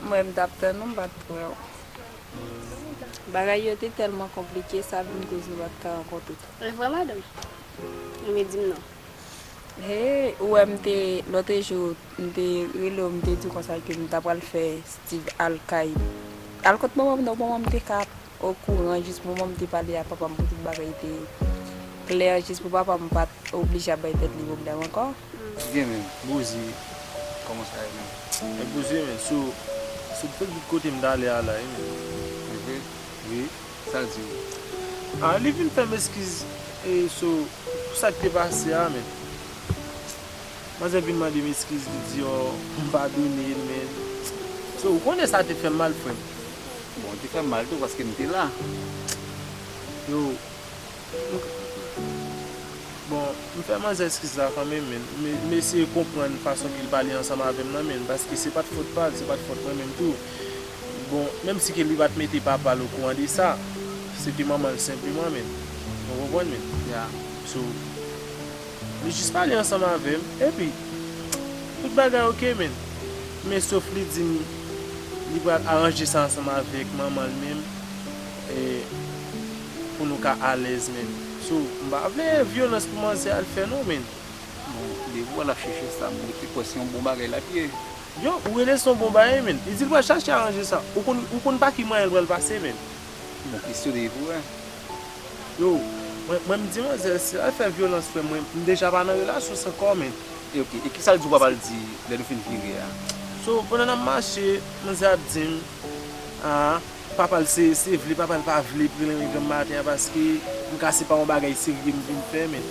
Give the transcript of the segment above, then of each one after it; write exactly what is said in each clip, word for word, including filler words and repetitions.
Mwen, m t ap tann ou, m pa t wè w. Bagay yo te tèlman konplike, sa vin koz nou pa t ka rankontre. E vre, madanm? Ebyen, di m non. Hey, ou wè m te, lòt jou, m te rele w, m te di w konsa ke m ta pral fè Steve al kay, al kot manman m, non, manman m te ka okouran, jis moman m te pale a papa m pou tout bagay te klè, jis pou papa m pa t oblije ap bay tèt li pwoblèm ankò. Byen, men, Bouzi, kòman sa ye, men? E Bouzi, men, sou, sou tout kote m t ale a la, wi, men. Li vre? Wi. Sa l di w? Ah, li vin fè m eskiz, e, sou, pou sa k te pase a, men. Manzè vin mande m eskiz, li di, oh, m padone l, men. So, ou konnen sa te fè m mal, frè m. Bon, te fè m mal tou, paske m te la. Yo, m, bon, m fè manzè eskiz la kanmenm, men. M, m eseye konprann fason ke l pale ansanm avè m nan, men, paske se pa t fòt pa l, se pa t fòt mwen menm tou. Bon, menm si ke li pa t mete papa l okouran de sa, se te manman l senpleman, men. Ou konprann, men? Yeah. So, li jis pale ansanm avè m, epi tout bagay oke, men. Men sof li di m li pral aranje sa ansanm avèk manman l menm, e, pou nou ka alèz, men. So, m pa vle vyolans pou manzè al fè non, men. Bon, depi w wè l ap chèche sa, m rete kwè se yon bon bagay l ap ye. Yo, ou rele se yon bon bagay, men. Li di l pral chache aranje sa. Ou konn, ou konn pa ki mwayen l pral pase, men. Bon, kesyon de pou wè. Yo, mwen, mwen m di manzè, si l al fè vyolans, frè mwen, m deja pa nan relasyon sa ankò, men. E oke, e kisa l di w papa l di lè nou fin vire a? So, pandan n ap mache, manzè ap di m, ah, papa l se, se vle, papa l pa vle pou l renmen granm maten an, paske m ka se pa yon bagay serye m vin fè, men.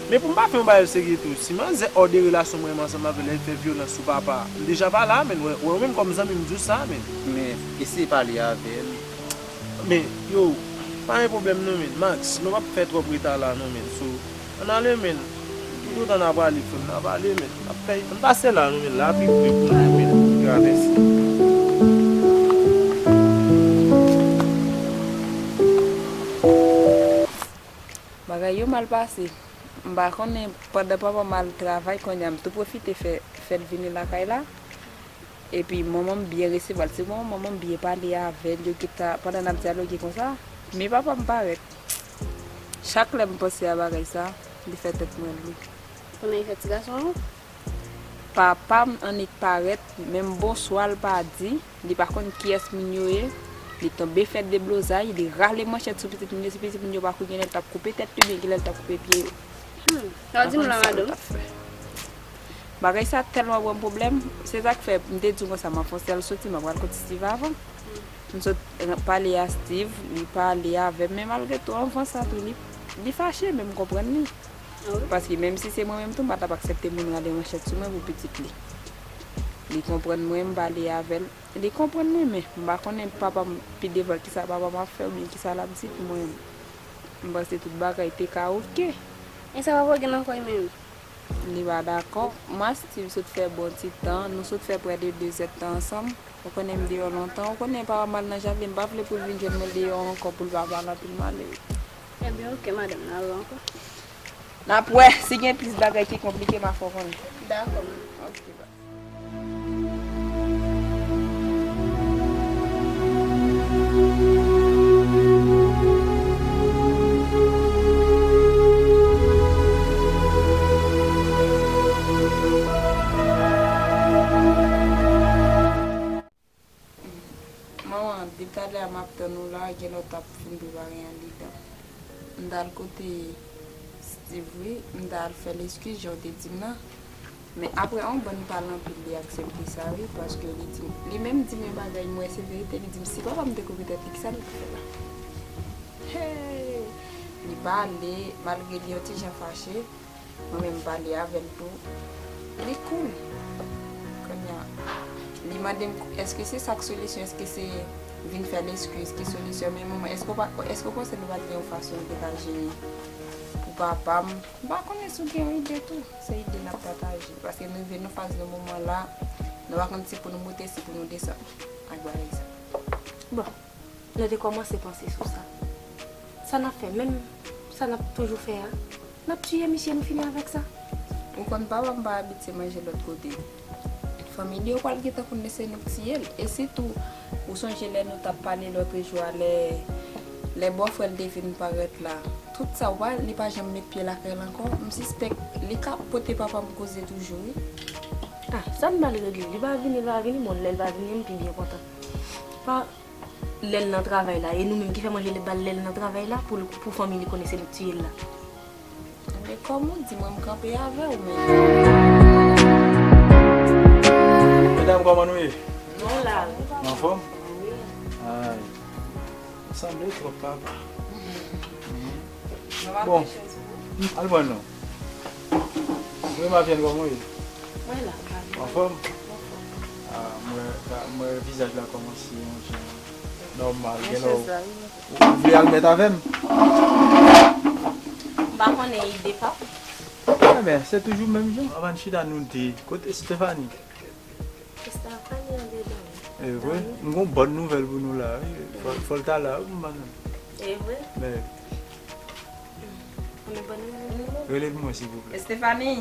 Men pou m pa fè yon bagay serye tou, si manzè òde relasyon mwen menm ansanm avè l, lè l fè vyolans sou papa, m deja pa la, men, wè, wè, ou menm kòm zanmi m di w sa, men. Men, eseye pale avè l. Men, yo, pa gen pwoblèm non, men. Max, nou p ap fè twòp reta la non, men. So, ann ale, men. Toutotan n a prale, frè m, n a prale, men. N ap fè, ann pase la, nou, men, la pi pre pou nou, men, pou travèse. Bagay yo mal pase. M pa konnen, pandan papa m al travay, kounye a m tou pwofite fè, fè l vini lakay la. Epi manman m byen resevwa l. Se moman manman m byen pale avè l, yo gentan, pandan n ap dyaloge konsa, men papa m parèt. Chak lè m panse a bagay sa, li fè tèt mwen lou. Kounye a li fè ti gason an? Papa m annik parèt, menm bonswa l pa di, li pa konn kiyès moun yo ye, li tonbe fè deblozay, li rale manchèt sou pitit moun yo, si pitit moun yo pa kouri, genlè l t ap koupe tèt li, oubyen genlè l t ap koupe pye yo. Hmm, sa w di m la, madanm? Bagay sa tèlman ban m pwoblèm, se sa k fè m te di w konsa, m ap fè yon sèl soti, m ap pral kot Steve avan. M sot pale a Steve, li pale avè m, men malgre tou, anvan sa tou, li, li fache, men m konprann li. Ah wi? Paske menm si se mwen menm tou, m pa t ap aksepte moun rale manchèt sou mwen pou pitit li. Li konprann mwen, m pale avè l. Li konprann mwen, men m pa konnen papa m pi devan kisa papa m ap fè oubyen kisa l ap di pou mwen. M panse tout bagay te ka oke. E sa pa pral gen ankò menm? Li pa dakò. Mwen ak Steve sot fè bon ti tan, nou sot fè prè de de zèdtan ansanm. Ou konnen m deyò lontan, ou konnen papa m al nan jaden, m pa vle pou l vin jwenn mwen deyò ankò pou l pa ba m anpil malere. Ebyen, oke, madanm, n a wè ankò. N ap wè, si gen plis bagay ki konplike, m a fè w konnen. Dakò, madanm. Oke, bye. Manman, depi talè a m ap tann ou la, gen lè w t ap fin prepare andedan. M t al kote Steve wi, m t al fè l eskiz jan w te di m nan. Men apre yon bon pale anpil, li aksepte sa wi, paske li di, li menm di m yon bagay, m wè se verite, li di m si papa m te koupe tèt li, kisa l t ap fè la? Hey! Li pale, malgre li yon ti jan fache, mwen menm m pale avè l tou. Li cool. Kounye a, li mande m, èske se sa k solisyon, èske se vin fè l eskiz ki solisyon? Men manman, èske w pa, èske w panse nou pa t gen yon fason nou te ka jere pou papa m? M pa konnen si w gen yon ide tou. Se ide n ap pataje. Paske nou rive nan faz nan moman la, nou pa konn si pou nou moute, si pou nou desann ak bagay sa. Bon, nou te kòmanse panse sou sa. Sa n ap fè menm, sa n ap toujou fè a? N ap tiye misye, nou fini avèk sa. Ou konn papa m pa abitye manje lòt kote. Fanmi li yo pral gentan konnen se nou k tiye l. E sitou, ou sonje lè nou t ap pale lòt jou a, lè, lè bòfrè l te vin parèt la, tout sa, ou pa, li pa janm met pye lakay l ankò. M sispèk li ka pote papa m koze toujou, wi. Ah, sa n pral regle. Li pa vini, li pa vini, bon, lè l pa vini, m pi byen kontan. Pa, lè l nan travay la, e nou menm ki fè manje, li ba l lè l nan travay la, pou, pou fanmi li konnen se nou k tiye l la. Men kòm ou di, mwen m kanpe avè w, men. Medam, kòman nou ye? Nou la, wi. Anfòm? Wi. Ay. Ou sanble twòp, papa. Bon, al pran non. Wi, Maviane, kòman w ye? Mwen la, Maviane. Anfòm? Anfòm. Ah, mwen, mwen vizaj la kòmanse yon jan nòmal. Gen lè w, ou, ou vle al mèt avè m? M pa konnen ide pa. Enben, se toujou menm jan. Anvan n chita nou de. Kote Stephanie? Estefani andedan wi. E vre? M gon bòn nouvèl pou nou la, wi. Fò, fò l ta la, wi, pou m ban nou. E vre? Men. Ou gen bòn nouvèl pou nou? Rele l pou mwen, silvouplè. Estefani.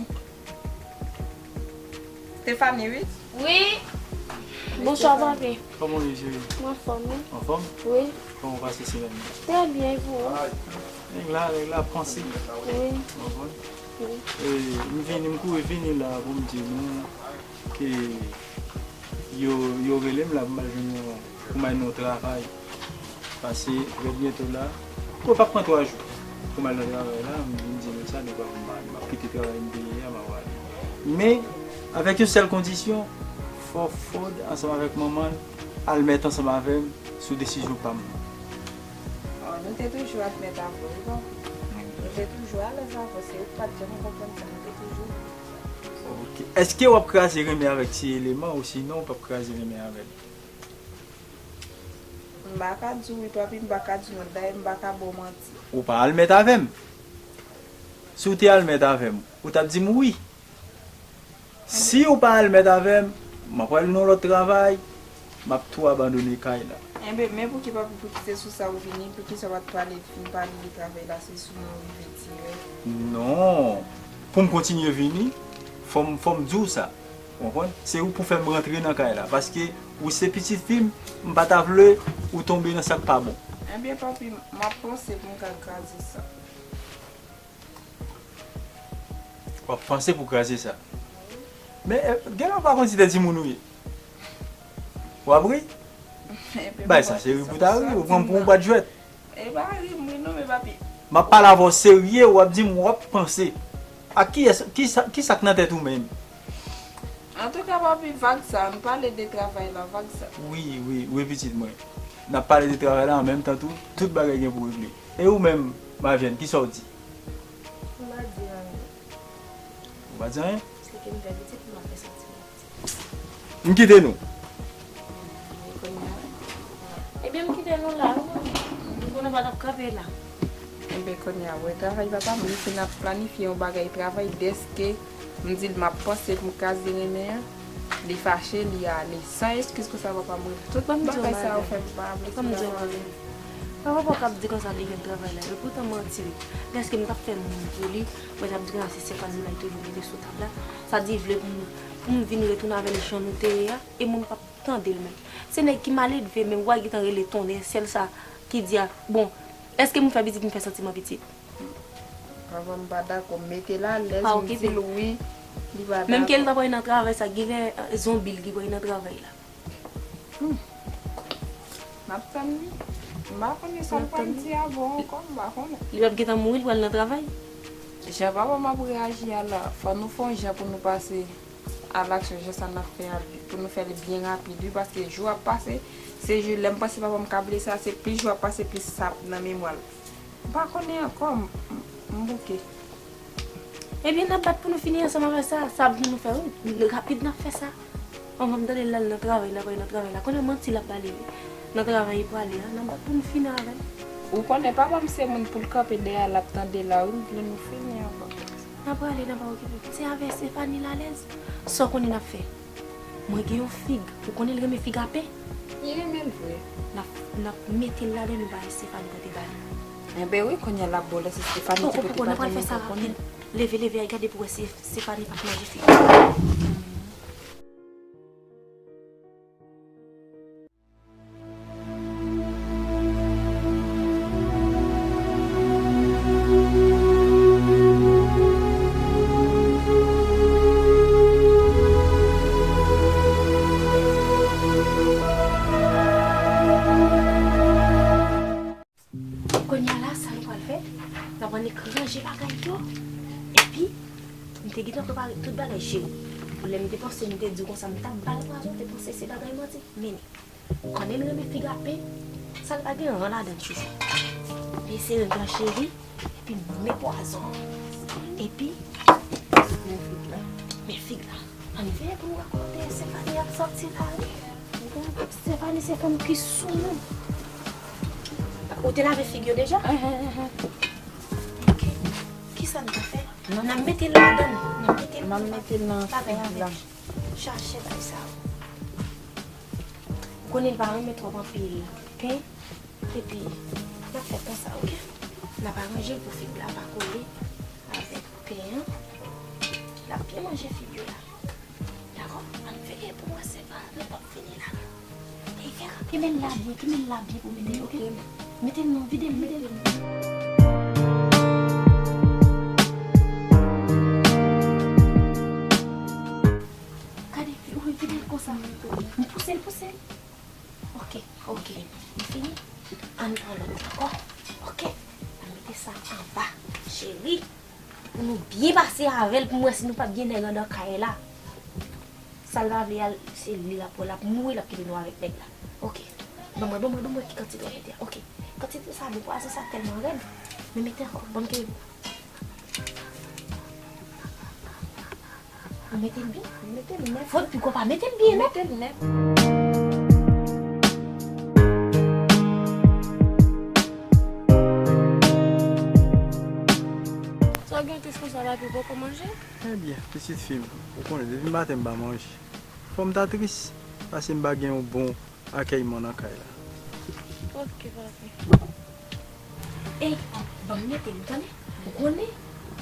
Estefani, wi. Wi. Bonswa, papi. Kòman w ye, cheri? Mwen anfòm, wi. Anfòm? Wi. Kòman w pase semèn nan? Trè byen, e vou? Nèg la, nèg la panse. Wi. Anfòm? Wi. E, m vini, m kouri vini la pou m di nou ke yo, yo rele m la pou m al jwenn yon, pou m al nan yon travay. Pase trè byento la, bon, p ap pran twa jou pou m al nan travay la, m vin di nou sa, nou pa pou m al, m ap kite travay m te ye a, m ap ale. Men, avèk yon sèl kondisyon, fò Fod ansanm avèk manman l al mèt ansanm avè m sou desizyon pa m nan. Oh, nou te toujou admèt avè w, wi, bon. Nou te toujou alèz avè w, se ou k pa t janm konprann sa, nou te toujou. Ok. Èske w ap kraze renmen avèk ti eleman ou sinon w p ap kraze renmen avè l? M pa ka di w wi, papi, m pa ka di w non. Dayè, m pa ka ba w manti. Ou pa al mèt avè m. Si w te al mèt avè m, ou t ap di m wi. Si ou pa al mèt avè m, m ap pral nan yon lòt travay, m ap tou abandone kay la. Enben, men pouki, papi, pouki se sou sa ou vini, poukisa w pa t pale, fin pale de travay la, se sou mwen w rive tire? Non. Pou m kontinye vini, fò m, fò m di w sa. Ou konprann? Se ou pou fè m rantre nan kay la. Paske ou se pitit fi m, m pa ta vle ou tonbe nan sa k pa bon. Enben, papi, m ap panse pou m ka kraze sa. W ap panse pou kraze sa. Men, eh, genlè w pa konn si de timoun ou ye. W ap ri? Bay sa, se ri pou ta ri, ou pran m pou yon bwat jwèt. E pa ri m ri non, men papi. M ap pale avè w serye, w ap di m w ap panse. Ak kiyès, kisa, kisa k nan tèt ou menm? Antouka, papi, vag sa, ann pale de travay la, vag sa. Wi, wi, wi, pitit mwen. N ap pale de travay la, an menm tan tou, tout bagay gen pou regle. E ou menm, Maviane, kisa w di? M pa di anyen. Ou pa di anyen? Se ke m fè pitit, m ap fè santi m ap di. M kite nou. Ebyen, m kite nou la, wi. M konnen pa t ap kanpe la. Ebyen, kounye a, wè travay papa m, li fin ap planifye yon bagay travay, dèske m di l m ap panse pou m kraze renmen an, li fache, li ale. San eskiz konsa, papa m, tout bagay sa yo fè m pa vle travay. Papa m k ap di konsa li gen travay la, epoutan manti li. Dèske m t ap fè moun pou li, mwen t ap di konsa se Stéphanie m al toujou mete sou tab la. Sa di vle pou m, pou m vin retounen avè l jan nou te ye a, e moun p ap tande l menm. Se nèg ki maledve menm, w a gentan rele tonnè, sèl sa ki di a, bon, èske m fè pitit, m fè santi m an pitit? Papa m pa dakò, m mete l alèz, m di l wi, li pa dakò. Menm ke l ta pral nan travay sa, genlè, eh, zonbi l ki pral nan travay la. Hmm. M ap tann li. M pa konnen sa l pral di avè w ankò, m pa konnen. Li p ap gentan mouri, l pral nan travay? Jan papa m ap reyaji a la, fò nou fè yon jan pou nou pase a laksyon, jan sa n ap fè a, pou nou fè l byen rapid, wi, paske jou ap pase, se jou, lè m panse papa m ka blese a, se plis jou ap pase, plis sa ap nan memwa l. M pa konnen ankò, m, m, m bouke. Ebyen, n ap bat pou nou fini ansanm avè sa. Sa pou nou fè, wi. Rapid, n ap fè sa. Anvan m tande l al nan travay, l ap al nan travay la. Konnen manti l ap pale, wi. Nan travay li prale a, n ap bat pou nou fini avè l. Ou konnen papa m se moun pou l kanpe dèyè l ap tande la, wi, m vle nou fini anvan. N ap prale, n ap pa okipe. Se avè Stéphanie l alèz. Sa w konnen n ap fè? Mwen gen yon fig. Ou konnen l renmen fig a pen? Li renmen l vre. N ap, n ap mete l ladan, nou bay Stéphanie pote ba li. Enben wi, kounye a l ap bon lè se Stéphanie ki pote ba li, ou konnen. Leve, leve, al gade pou wè si Stéphanie p ap manje fig. Annik ranje bagay yo. Epi, m te gentan prepare tout bagay, cheri. Lè m te panse, m te di w konsa, m t ap ba l pwazon, m te panse se bagay manti. Men, konnen m renmen fig a pen, sa l pa gen ran ladan l, chouchou. Peze règ la, cheri, epi m met pwazon. Epi, men fig la. Men fig la. Ann veye pou n wè kote Stefani ap sòti la, wi. Stefani se fanm ki sou nou. Ou te lave fig yo deja? Ok. Kisa n ka fè? N ap mete l ladan l. N ap mete l. M ap mete l nan fig la. Chache bay sa yo. Ou konnen l pa renmen twòp anpil pen. Epi, n ap fè konsa, ok? N ap aranje l pou fig la pa kole avèk pen an. L ap byen manje fig yo la. Dakò? Ann veye pou mwen, se pa, nou p ap fini la. Ey, fè kanpe men l la byen, kenbe l la byen pou mete l, ok? Mete l non, vide l, vide l. Gade, wi, vide l konsa. Pouse l, pouse l. Ok, ok. Nou fini? Ann pran lòt, dakò? Ok. Ann mete sa anba, cheri. Pou nou byen pase avè l, pou m wè si nou p ap gen nèg anndan kay la. Sa l pa vle a, se li l ap pran, l ap mouri, l ap kite nou avèk nèg la. Ok. Ban mwen, ban mwen, ban mwen ki kantite w ap mete a. Ok. Kantite sa bon, pwazon sa tèlman rèd. Men mete ankò, ban m kenbe pou ou. Ou mete l byen? Mete l nèt. Fò w pi konpa mete l byen, non? Mete l nèt. Sa w gen tris konsa, papi, ou poko manje? Ebyen, pitit fi m, ou konnen, depi maten m pa manje. Fò m ta tris, paske m pa gen yon bon akèyman nan kay la. Ok, papi. Ey, ban m mete m, tande? Ou konnen,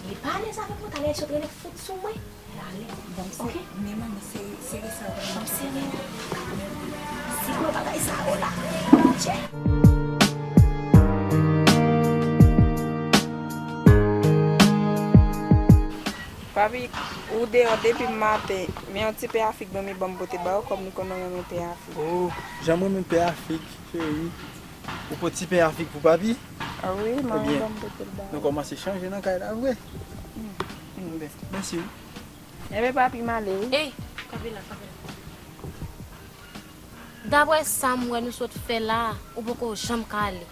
li pa alèz avèk mwen, talè l sot rele fout sou mwen. Alèz, ban m sere. Ok? Men manmi, sere, sere sa w. Ban m sere. Si gwo bagay sa yo la. Tchè. Papi, ou deyò depi maten. Men yon ti pen a fig, manmi ban m pote ba ou, kòm nou konnen w renmen pen a fig. Oh, jan m renmen pen a fig, cheri. Ou pot ti pen a fig pou papi? Ah wi, manmi ban m pote l ba ou. Nou kòmanse chanje nan kay la vre. Hmm. Hmm, mèsi wi. Enben papi, m ale wi. Ey, kanpe la, kanpe la. Daprè sa m wè nou sot fè la, ou poko janm ka ale.